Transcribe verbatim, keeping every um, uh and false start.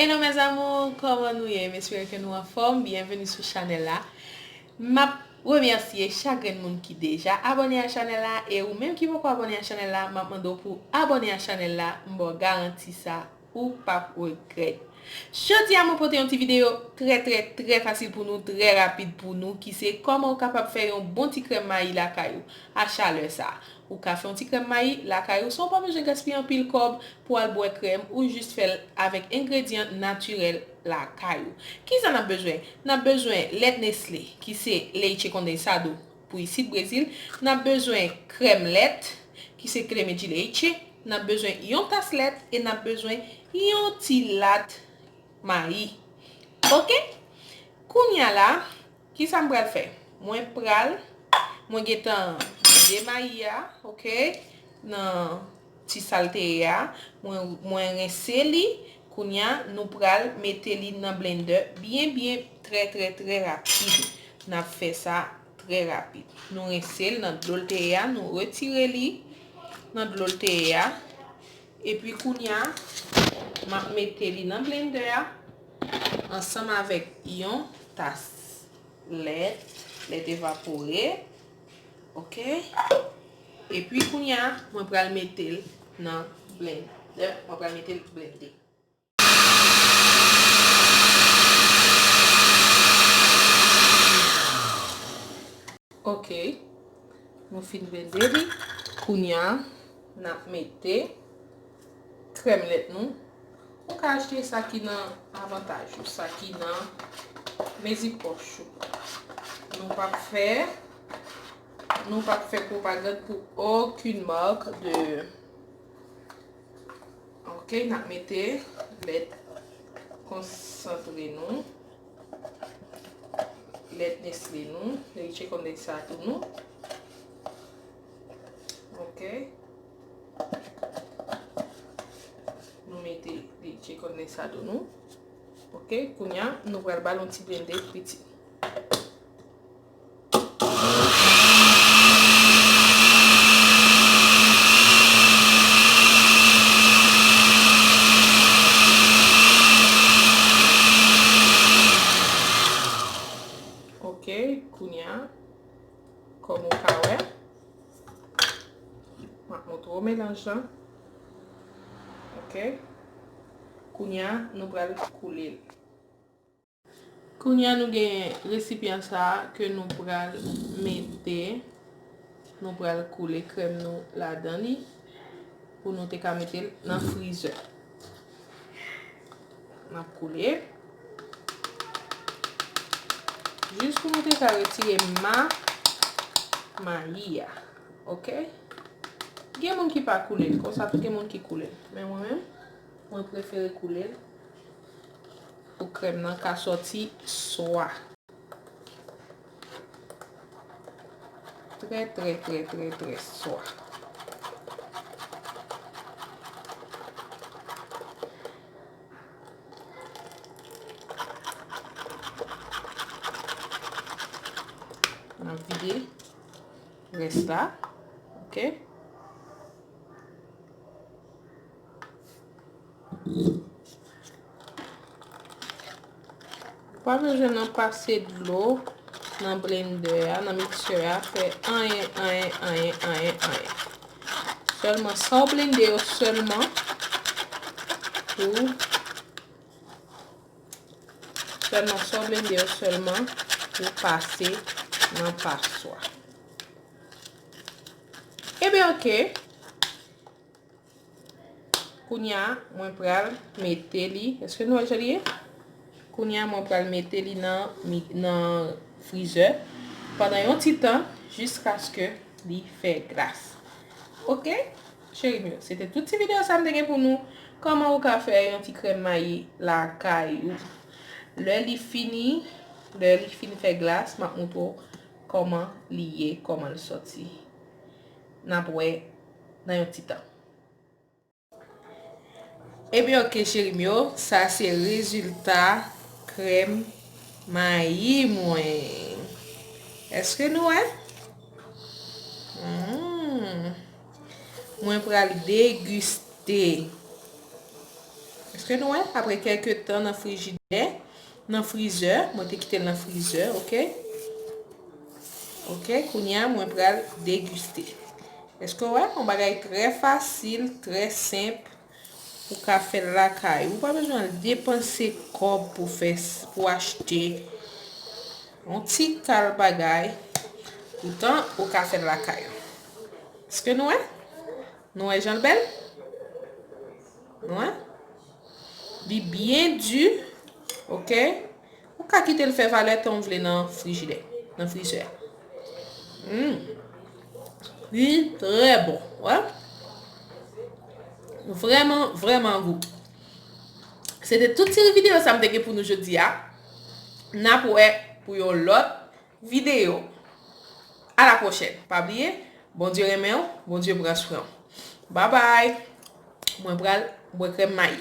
Hello mes amours, kòman nou ye? M espere ke nou anfòm. Byenveni sou chanèl la. M ap remèsye chak grenn moun ki deja abòne a chanèl la, e ou menm ki poko abòne a chanèl la, m ap mande w pou abòne a chanèl la, m ba w garanti sa, ou p ap regrèt. Jodi a mwen pote yon ti videyo trè trè trè fasil pou nou, trè rapid pou nou, ki se kòman ou kapab fè yon bon ti krèm mayi lakay ou a chalè sa. Ou ka fè yon ti krèm mayi lakay ou san w pa bezwen gaspiye anpil kòb pou al bwè krèm, ou jis fè l avèk engredyan natirèl lakay ou. Kisa n ap bezwen? N ap bezwen lèt Nestlé, ki se leite condensado pou isit Brezil. N ap bezwen krèm lèt, ki se creme de leite. N ap bezwen yon tas lèt e n ap bezwen yon ti lat mayi. Oke? Kounye a la, kisa m pral fè? Mwen pral, mwen gentan vide mayi a, oke? Nan ti sa l te ye a, mwen, mwen rense li. Kounye a, nou pral mete li nan blender byen, byen, trè, trè, trè rapid. N ap fè sa trè rapid. Nou rense l nan dlo l te ye a, nou retire li nan dlo l te ye a. Epi kounye a, m ap mete li nan blender a ansanm avèk yon tas lèt, lèt evapore. Oke? Epi kounye a, mwen pral mete l nan blender. Mwen pral mete l blende. Oke. Nou fin blende li. Kounye a, n ap mete krèm lèt nou. Ou ka achte sa ki nan avantaj ou, sa ki nan mezi pòch ou. Nou p ap fè, nou p ap fè pwopagann pou okenn mak de Ok, n ap mete lèt konsantre nou, lèt Nestlé nou, leche condensado nou. Ok. Nou mete leche condensado nou. Ok, kounye a, nou pral ba l yon ti blende piti. Ok, kounye a, kòm ou ka wè, m ap montre w melanj lan. Ok, kounye a, nou pral koule l. Kounye a nou gen resipyan sa a ke nou pral mete, nou pral koule krèm nou ladan li pou nou te ka mete l nan frizè. N ap koule jis pou nou te ka retire ma mayi a. Ok? Gen moun ki pa koule l, konsa tou gen moun ki koule l. Men mwen menm, mwen prefere koule l. Pou krèm nan ka sòti swa. Trè, trè, trè, trè, trè swa. N ap vide rès la. Ok. Ou pa bezwen nan pase dlo nan blender a, nan miksè a, fè anyen, anyen, anyen, anyen, anyen. Sèlman sa w blende yo sèlman pou Sèlman sa w blende yo sèlman pou pase nan paswa. Ebyen, oke. Kounye a, mwen pral mete li. Èske nou wè jan li ye? Kounye a, mwen pral mete li nan mi-, nan frizè pandan yon ti tan, jiskaske li fè glas. Oke? Cheri m yo, se te tout ti videyo sa m te gen pou nou. Kòman ou ka fè yon ti krèm mayi lakay ou? Lè li fini, lè li fin fè glas, m ap montre w kòman li ye, kòman l sòti. N ap wè nan yon ti tan. Ebyen, oke, cheri m yo, sa se rezilta krèm mayi mwen. Èske nou wè? Hmm. Mwen pral degiste. Èske nou wè? Apre kèlke tan nan frijidè, nan frizè, mwen te kite l nan frizè, oke? Oke, kounye a mwen pral degiste. Èske w wè? Yon bagay trè fasil, trè senp. Ou ka fè l lakay ou. Ou pa bezwen al depanse kòb pou fè s- pou achte yon ti kal bagay. Poutan ou ka fè l lakay ou. Èske nou wè? Nou wè jan l bèl? Nou wè? Li byen di. Oke. Ou ka kite l fè valè tan w vle nan frijidè, nan frizè. Mm. Li trè bon, wè. Vrèman, vrèman gou. Se te tout ti videyo sa m te gen pou nou jodi a. N ap wè pou yon lòt videyo. A la pwochèn. Pa bliye, Bondye renmen w, Bondye pran swen w. Babay. Mwen pral bwè krèm mayi.